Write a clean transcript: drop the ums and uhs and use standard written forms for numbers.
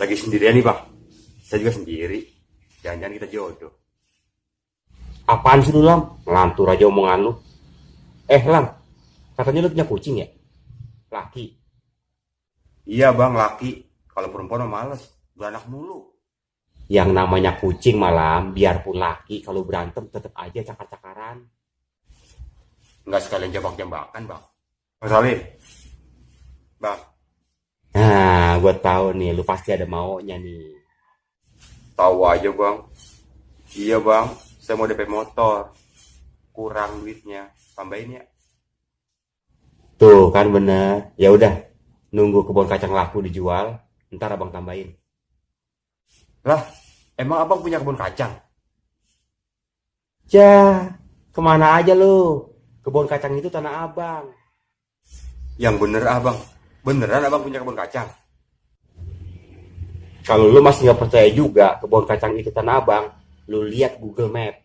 Lagi sendirian nih bang. Saya juga sendiri. Jangan-jangan kita jodoh. Apaan sih lu, Lam? Ngelantur aja omongan lu. Lam, katanya lu punya kucing ya? Laki. Iya bang, laki. Kalau perempuan mah males. Beranak mulu. Yang namanya kucing malam, biarpun laki, kalau berantem tetap aja cakar-cakaran. Nggak sekalian jambak-jambakan bang. Bang Salim. Bang, Nah, gue tahu nih, lu pasti ada maunya nih. tahu aja bang. Iya bang, saya mau DP motor. Kurang duitnya. Tambahin ya. Tuh kan bener. Ya udah, nunggu kebun kacang laku dijual, ntar abang tambahin. Lah, emang abang punya kebun kacang? Ya, kemana aja lu? Kebun kacang itu tanah abang. Yang bener abang. Beneran abang punya kebun kacang? Kalau lu masih nggak percaya juga kebun kacang itu tanah abang, lu lihat Google Map.